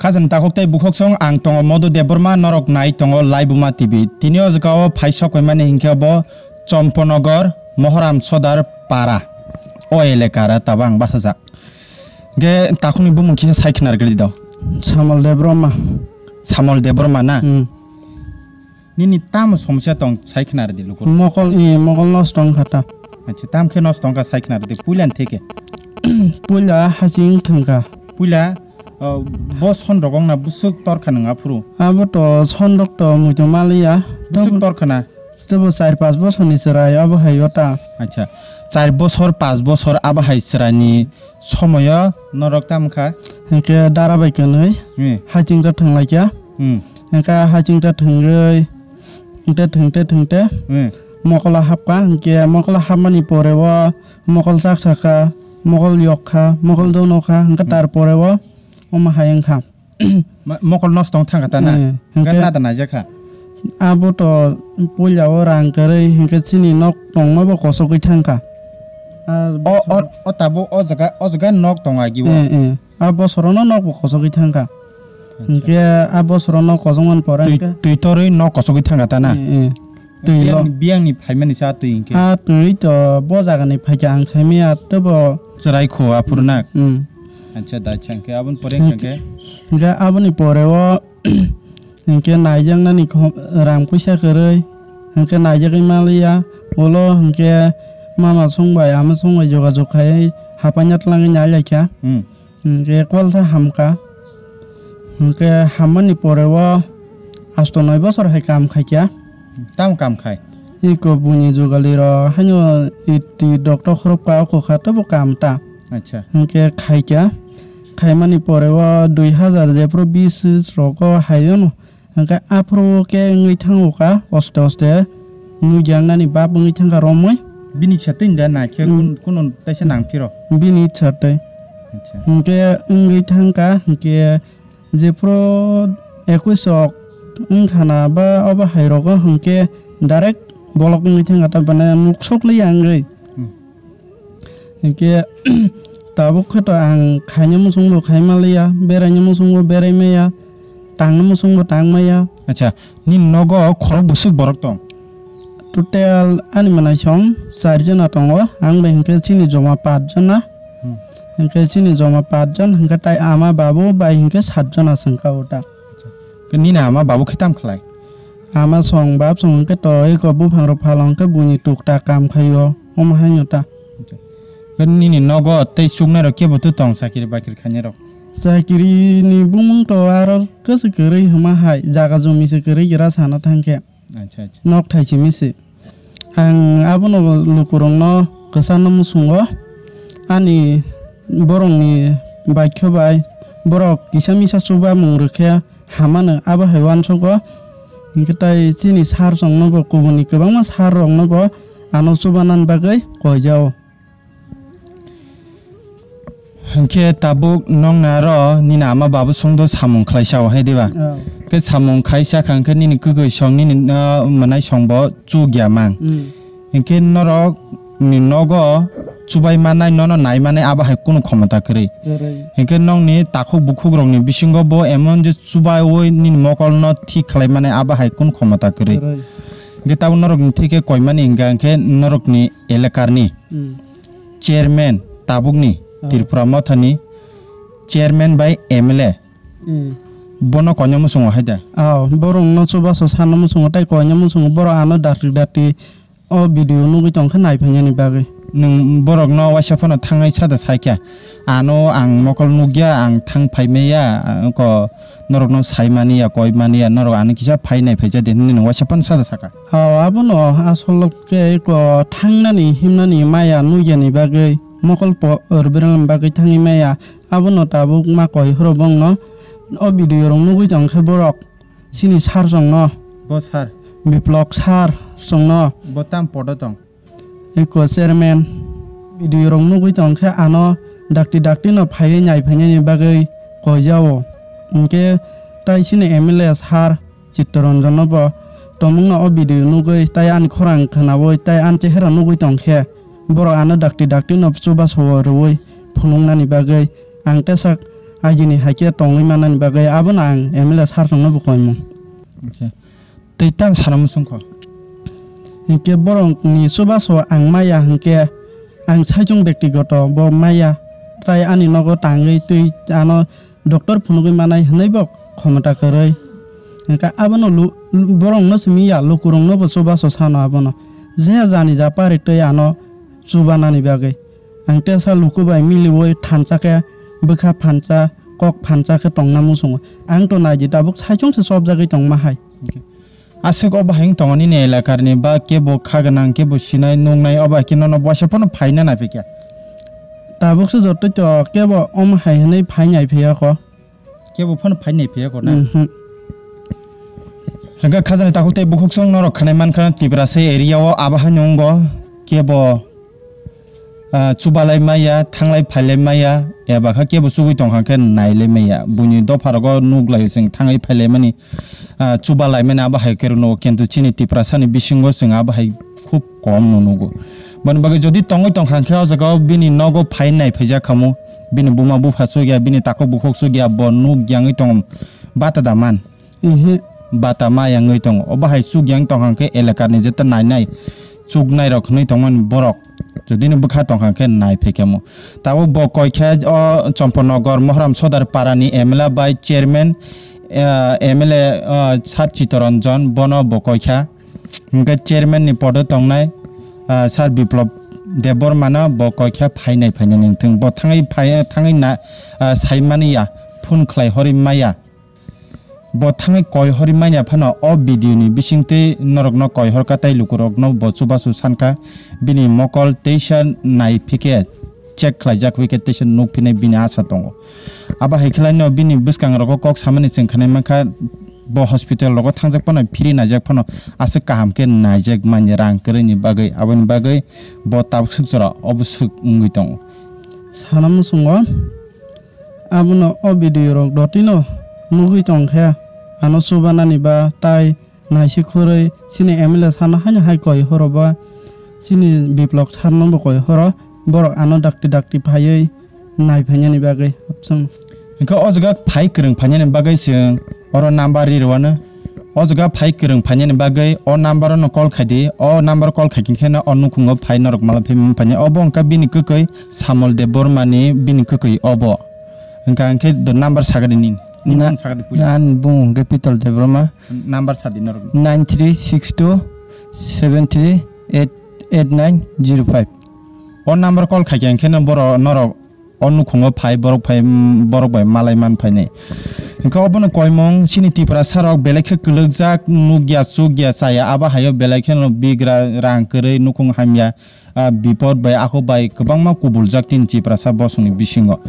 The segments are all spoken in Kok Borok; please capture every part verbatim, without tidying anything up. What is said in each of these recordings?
Khajani takhuk tei bukhuk song ang tongo Modu Debbarma, norok nai tongo Laibuma T V. Tini o jaga o phai sok paimani hinkhe bo Chomponogor, Mohoram Sodar Para. O eleka ra tabo ang bachajak. Ge takhukni bumung kisa sai khna rwgwi do. Samol Debbarma. Samol Debbarma na? Hmm. Nini tamo somosya tong sai khna rwdi lukur. Mokol, eh, mokol nosto wngkha ta. Acha, tam khe nosto wngkha sai khna rwdi. Puila ni theke. Puila haching thangkha. Puila, oh, bo son rok wngna bwswk torkha nwng aphuru. Abo to son rok to muitu maliya. Bwswk torkha na? Tebo char pas bosor ni chwrai abo hai o ta. Acha, char bosor, pas bosor abo hai chwrai ni somoyo norok tamo kha? Hinkhe dara bai kwnwi Hmm. haching ta thanglaikha. Hmm. Hinkhe haching ta thangwi, thangte, thangte, thangte Hmm. mokola hapkha. Hinkhe mokola hapmani pore o mokol chak sakha, mokol yok kha, mokol dono kha. Hinkhe Hmm. tar pore o omo hai wngkha. Ma-, mokol nosto wng thangkha ta na? Eh, Gan hinkhe nada naijak kha? Abo to puila o rang kwrwi hinkhe chini nok tongma bo kosogwi thangkha. Ah, O, o, bosoro- o tabuk o jaga, o jaga nok tongo agi o? Eh, eh. A bosorono nok bo kosogwi thangkha. Acha. Hinkhe a bosorono kosongmani pore Twi, hinkhe twi torwi nok kosogwi thangkha ta na? Eh, eh. Twi lo. Biyangni, biyangni phaimani sa twi hinkhe? A twi to bo jagani phaikha ang saimaya tebo. Chwrai kho aphuru na? Hmm. Acha, da changkhe aboni pore Hinkhe, hinkhe? Hinkhe aboni pore o hinkhe naijaknani kho-, rang puisa kwrwi hinkhe naijagwi maliya. Ulo hinkhe mama songbai ama songbai jogajog khaiwi hapaina twlangwi nailaikha. Hmm. Hinkhe kolsa hamkha. Hinkhe hammani pore o asto noi bosor hai kam khaikha. Tamo kam khai? Iko buini jugali rok haino iti doctor khorok pa oko kha tebo kam ta. Acha. Hinkhe khaikha. Khaimani pore o dui hazar jephuru bis rogo haino. Hinkhe aphuru khe wngwi thango kha, oste oste nukya wngnani bab wngwi thangkha romwi. Bini kisa twi da naikhe Hmm. kun-, kunu taisa nang phiro? Bini kisa twi. Acha. Hinkhe wngwi thangkha, hinkhe jephuru ekwis rok wngkha na ba obo hai rogo hinkhe direct bolok wngwi thangkha, ta mane nuk sok liya wngwi. Hmm. Hinkhe tabuk khe to ang khaina muchung bo khai manliya, beraina muchung bo berai maya, tangna muchung bo tang maya. Acha, nini nogo khorok bwswk borok tong? Total ani mwnaisong char jona tongo, ang bai hinkhe chini joma paanch jona. Hmm. Hinkhe chini joma paanch jon, hinkhe tai ama babu bai hinkhe saat jona se wngkha o ta. Acha. Khe nini ama babu khe tamo khlai? Ama song bab song hinkhe to eko buphang rok phalong khe buini tukta kam khaio, omo haino ta. Acha. Khe nini nogo tei chuknai rok kebo to tong chakiri bakiri khainai rok? Chakiri ni bumung to aro kwchwk kwrwi hwnma hai, jaga jumi se kwrwi gira sana thangkhe. Acha, acha. Nok thai simi se. Ang abono lukurokno kwcharno muchungo. Ani borokni baikho bai borok kisa misa chubamung rwkhe hamano abo hai uansugo. Hinkhe tai chini sir chwngnobo kubuni kwbangma sir roknobo ano chubanani bagwi koijao. Hinkhe tabuk nokni aro nini ama babu songdo samung khlaisa o hai diba? Oh. Khe samung khaisa kha hinkhe nini kwgwi song nini, ah, mwnai songbo chukya mang. Mm. Hinkhe norok ni nogo chubai manai, nono nai manai abo hai kunu khomota kwrwi. Kwrwi. Hinkhe nokni takhuk bukhuk rokni bisingo bo emon je chubaiwi nini mokolno thik khlai manai abo hai kunu khomota kwrwi. Kwrwi. Hinkhe tabuk norokni theke koimani hinkha hinkhe norokni elekarni. Mm. Chairman tabukni, ah, Tripura Mothani chairman bai M L A. Hmm. Bono koina muchungo hai da? Aw, borokno chubachu sana muchungo tei koina muchungo, borok ano dakti dakti o video nugwi tongkha naiphainani bagwi. Nwng borokno waisa phano thangwi sada saikha, ano ang mokol nukya, ang thang phaimaya, ang ko norokno saimani ya, koimani ya, norok ano kisa phai naiphaija de hinwi nwng waisa phano sada saka. Aw, abono asol khe eko thangnani himnani maya nukyani bagwi, mokol po-, rwbwrwngni bagwi thangwi maya, abono tabuk ma koi horo bongno o video rok nugwi tong khe borok chini sir chwngno. Bo sir? Biplok sir chwngno. Bo tam podo tong? Eko chairman. Video rok nugwi tong khe ano dakti dakti no phaiwi naiphainani bagwi koijao. Hinkhe tai chini M L A sir Chittaranjan no bo tomungno o video nugwi tei ani khorang khwnawi tei ani chehera nugwi tong khe, borok ano dakti dakti no chubachu o rwui phunuknani bagwi ang tesak agini hai khe tongwi manani bagwi abono ang M L A sir rokno bo koimung. Acha. Tei tang sana muchung kho. Hinkhe borokni chubachu ang maya hinkhe ang saichung bektigoto bo maya, tai ani nogo tangwi twi ano doctor phunugwi manai hwnwi bo khomota kwrwi. Hinkhe abono lu-, lu-, borokno simi ya, lukurokno bo chubachu sano abono. Je jani ja pari twi ano chubanani bagwi. Ang tesa luku bai miliwi thansa khe bwkha phansa, kok phansa khe tongna muchungo. Ang to naidi tabuk saichung se chopjagwi tongma hai. Aswk o bahai wng tongo nini elakar ni ba kebo kha gwnang, kebo sinai nuknai, o bahai khe nono boisa phano phaina naiphikya? Tabuk se joto to kebo omo hai hwnwi phai naiphiyakho. Kebo phano phai naiphiyakho na? Mhm. Hwnkhe khajani takhuk tei bukhuk chwng norok khnai mankha Tiprasa area o abo hai nungo kebo ah, chubalai maya, thanglai phailai maya, eba kha kebo chugui tongkha khe nailai maya. Buini dopha rogo nuklaio chwng thangwi phailaimani, ah, chubalaimani abo hai khe rwno, kintu chini Tiprasani bisingo chwng abo hai khub kom no nugo. Boni bagwi jodi tongwi tongkha khe o jaga o bini nogo phai nai phaijak khamu, bini buma bupha chugya, bini takhuk bukhuk chugya, bo nuk yangwi tongo bata da man. Ehe. Bata ma yangwi tongo. O bahai chuk yang tongkha khe elakar ni jeta nai nai chuk nai rok hwnwi tongmani borok. Jodi ni bwkha tongkha khe nai phaikha mo. Tabuk bo koi khe o Chomponogor Mohram Sodar para ni M L A bai chairman, eh, M L A, eh, Sir Chitoranjan bono bo koi kha. Hwnkhe chairman ni podo tongnai, ah, Sir Biplop Debbarma no bo koi khe phainai phainai nangthung. Bo thangwi phai, thangwi na, ah, saimani ya, phone khlai horwi maya. Bo thangwi koi horwi manya phano o video ni bisingtwi norokno koi horkha tei lukurokno bo chubachu sankha, bini mokol teisa nai phikhe check khlaijak phikhe teisa nukphinai bini asa tongo. Abo hai khlaino bini bwskangrogo kok samani chwng khanai mankha, bo hospital rogo thangjak phano phiri naijak phano aswk kaham khe naijak manya rang kwrwini bagwi, aboni bagwi bo tabuk swk jora obwswk wngwi tongo. Sana muchungo. Abono o video rok dotino nugwi tongkhe ano chubanani ba tai naisik khurwi chini M L A sano haino hai koi horo ba chini Biplok sarno bo koi horo borok ano dakti dakti phaiwi nai phainani bagwi absang. Hwnkhe o jaga phai kwrwng phainani bagwi chwng oro number ri rwano. O jaga phai kwrwng phainani bagwi o number-o no call khai di. O number call khai khe no o nukhungo phai norok mala phai man phai. Obo wngkha bini kwkwi Samol Debbarma ni bini kwkwi obo. Hwnkha hwnkhe do number sagadi nini. Nini Na-, bung sagadi pui. Ani bung hwnkhe Pitol Debbarma. Number sadi norok. Nine three six two seven three eight eight nine zero five. O number call khai khe hwnkhe no boro norok o nukhungo phai borok phai, mm, borok bai malai man phainai. Hwnkhe obono koimung chini Tiprasa rok belai khe kwlwkjak, nukya chukya chaya, abo haio belai kheno bigra rang kwrwi nukhung hamya, ah, bipot bai akhuk bai kwbangma kubuljak tini Tiprasa bosongni bisingo.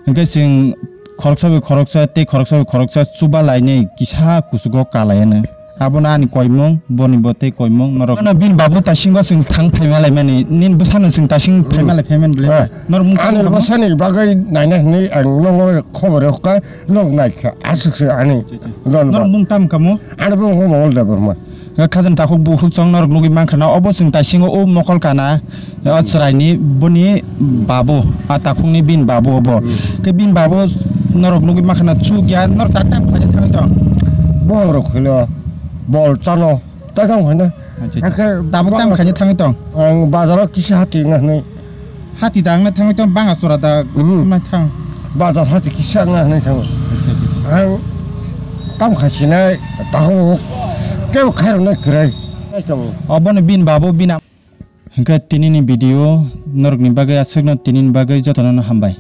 Hwnkhe chwng khoroksa bai khoroksa tei khoroksa bai khoroksa chuba lainai kisa kuchugo kalaiano. Abono ani koimung, boni bo tei koimung norok. Ano bini babu tasingo chwng thang phaima laimani, nini bwsano chwng tasing phaima lai phaimani bwle. Eh. Norok mung ani tangkha bwsani bagwi naina hwnwi ang nongo khobor rwkha, nok naikha, aswk se ani. Acha, acha. Don ba. Norok mung tam kamo? Ani bung Mongol Debbarma. Khajani takhuk bukhuk chwng norok nugwi mankha na, obo chwng tasingo o mokol kana. O chwraini boni babu, a takhukni bini babu obo. Hmm. Khe bini babu norok nugwi mankha na chukya, norok ta tam khaina thangwi tong? Borok khwlio, bol tano, ta tam khaina. Acha, acha. Hakhe tabuk tam bang-, khaina thangwi tong? Ang bazaro kisa hati wngna hwnwi. Hati da wngna thangwi tong, banga sora da. Hmm. Ma thang. Bazar hati kisa wngna hwnwi thango. Acha, acha, acha. Ang tam khasinai, takhuk, kebo khairoknai kwrwi. Obono bini babu, bini Hwnkhe tinini video norokni bagwi aswkno, tinini bagwi jotono hambai.